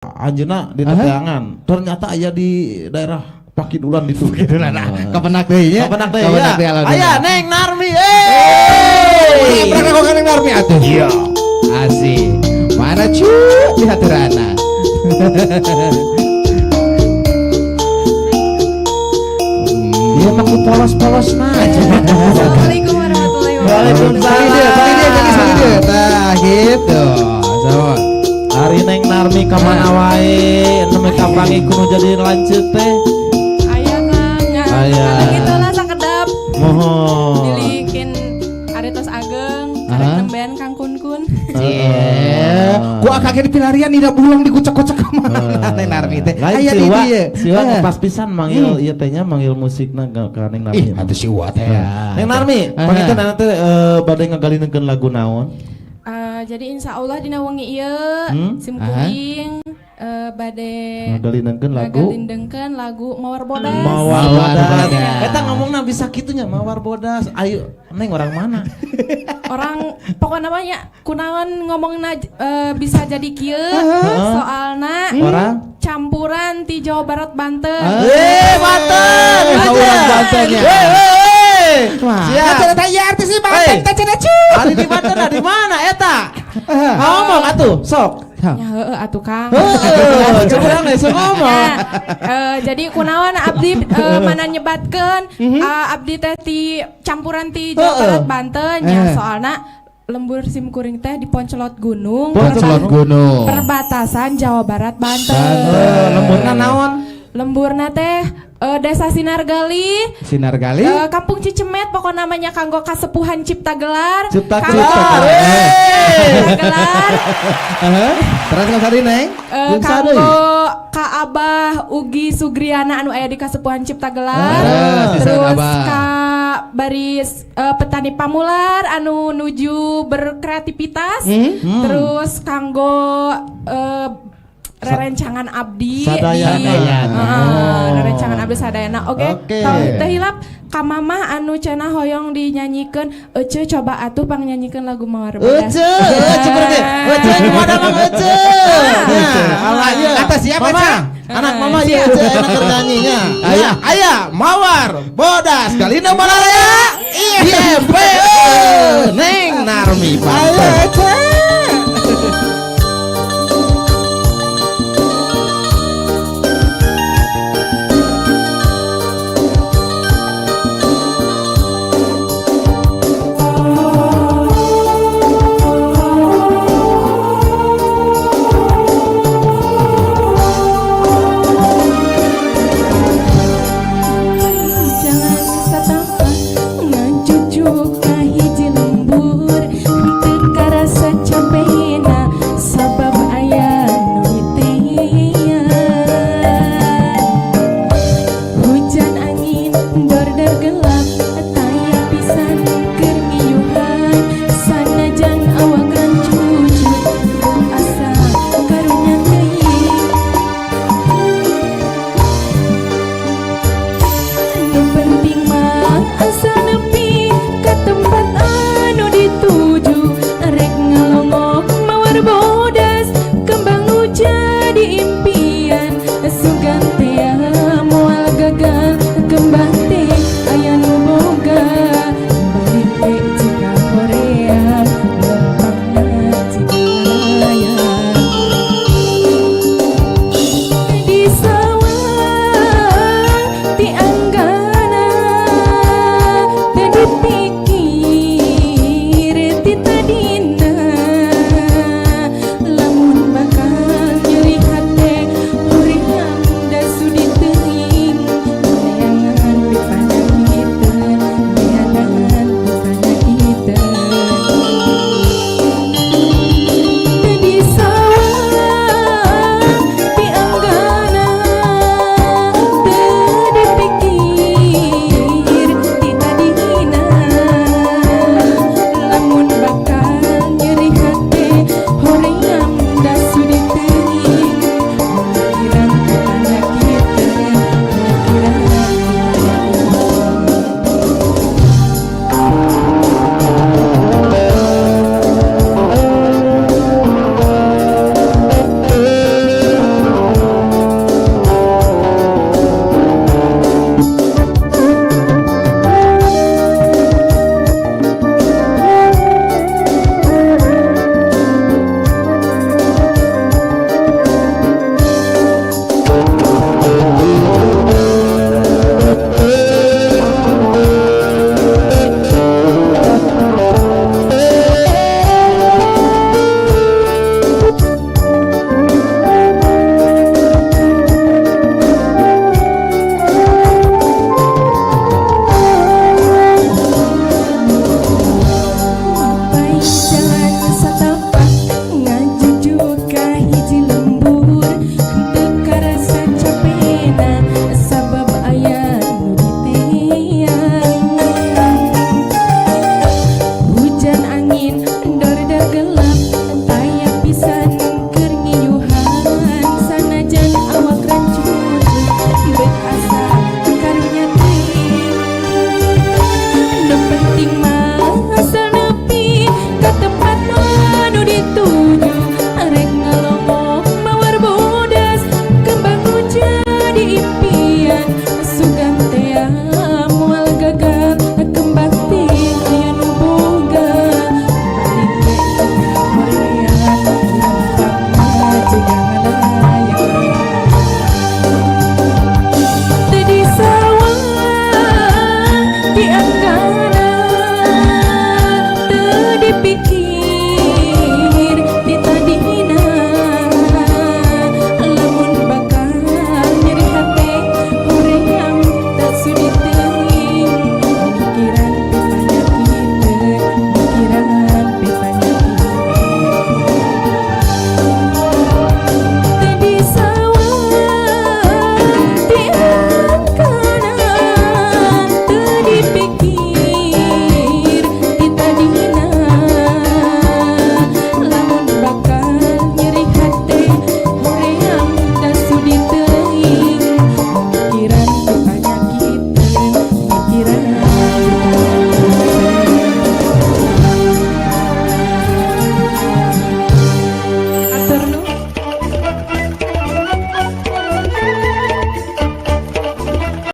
Anjeunna di teteangan. Ternyata aya di daerah Pakidulan itu. Pakidulan, nah, kapenak deui nya. Kapenak deui. Kapenak deui, alhamdulillah. Aya Neng Narmi. Eh. Pernah kok Neng Narmi atuh. Iya. Asik. Mana cu di haturana. Iya mah ku polos-polos nah. Assalamualaikum warahmatullahi wabarakatuh. Waalaikumsalam. Sekali dia, sekali dia, sekali dia. Tah gitu. Sama. Ari Neng Narmi ka mana wae nembe kapanggih kudu jadi lanceuk teh. Aya Kang, nya. Aya. Gitu lah sakedap. Mohon. Bilikin ari tos ageng, karek nembean Kang Kun Kun. Cie. Ku akak di pilarian tidak bulang dikucek-kucek ka mana Neng Narmi teh. Lain Aya di si Wa, dieu. si Wa pas pisan manggil ieu teh nya, manggil musikna ka Neng Narmi. Ih, atuh si Wa teh ya. Neng Narmi, panginten anu teh bade ngagalinengkeun lagu naon? Jadi insya Allah dina wengi ieu sim kuring bade Ngagalinengkeun lagu ngagalindengkeun lagu Mawar Bodas. Mawar Mawar Bodas. Bodas. Eta ngomongna bisa kitu nya, Mawar Bodas. Ayo, Neng orang mana? Orang pokoknya namanya kunaon ngomongna bisa jadi kieu soalna Orang campuran ti Jawa Barat Banten. Eh, Banten. Orang Banten ya. Eh, eh, eh. Wah, Siap. cenah teh artis di Banten Hey. teh cenah cu. Ari di Banten di mana eta? Ngomong atuh, sok. Ya heueuh atuh Kang. Heeh, coba urang sok ngomong. Nah, jadi kunaon abdi mana nyebatkeun abdi teh ti campuran ti Jawa Barat Banten nya, soalna lembur sim kuring teh di Poncelot Gunung. Poncelot Gunung. Perbatasan Jawa Barat Banten. Banten. Lemburna naon? Lemburna teh Desa Sinargali, Sinar Gali. Kampung Cicemet, pokok namanya kanggo kasepuhan Cipta Gelar. Cipta Kanggo Gelar. Cipta Gelar. Terus ka sari Neng? Jeung Kanggo sari. Ka Abah Ugi Sugriana anu aya di Kasepuhan Cipta Gelar. Terus, Terus Abah. ka baris petani Pamular anu nuju berkreativitas. Terus kanggo rerencangan abdi Sadayana. di Sadayana. Heeh, rerencangan abdi sadayana. Oke, Oke. teu hilap ka mamah anu cenah hoyong dinyanyikeun, Ece coba atuh pangnyanyikeun lagu Mawar Bodas. Ece, Ece berarti. Ece kumaha Mang Ece? Ya, alah ieu. Atas siapa, Mama, Ca? anak mama ieu Ece enak keur nyanyinya. Aya, aya Mawar Bodas Galindo Balarea. IMP. Neng Narmi Ayo Banten. Ece. Jangan satapak ngajujuk ka hiji lembur, teu karasa capena sabab aya nu mitean. Hujan angin dordor gelap taya pisan keur ngiyuhan, sanajan awak rancucut asa karunya teuing. Nu penting mah asa nepi ka tempat anu dituju, rek ngalongok mawar bodas kembang nu jadi impian.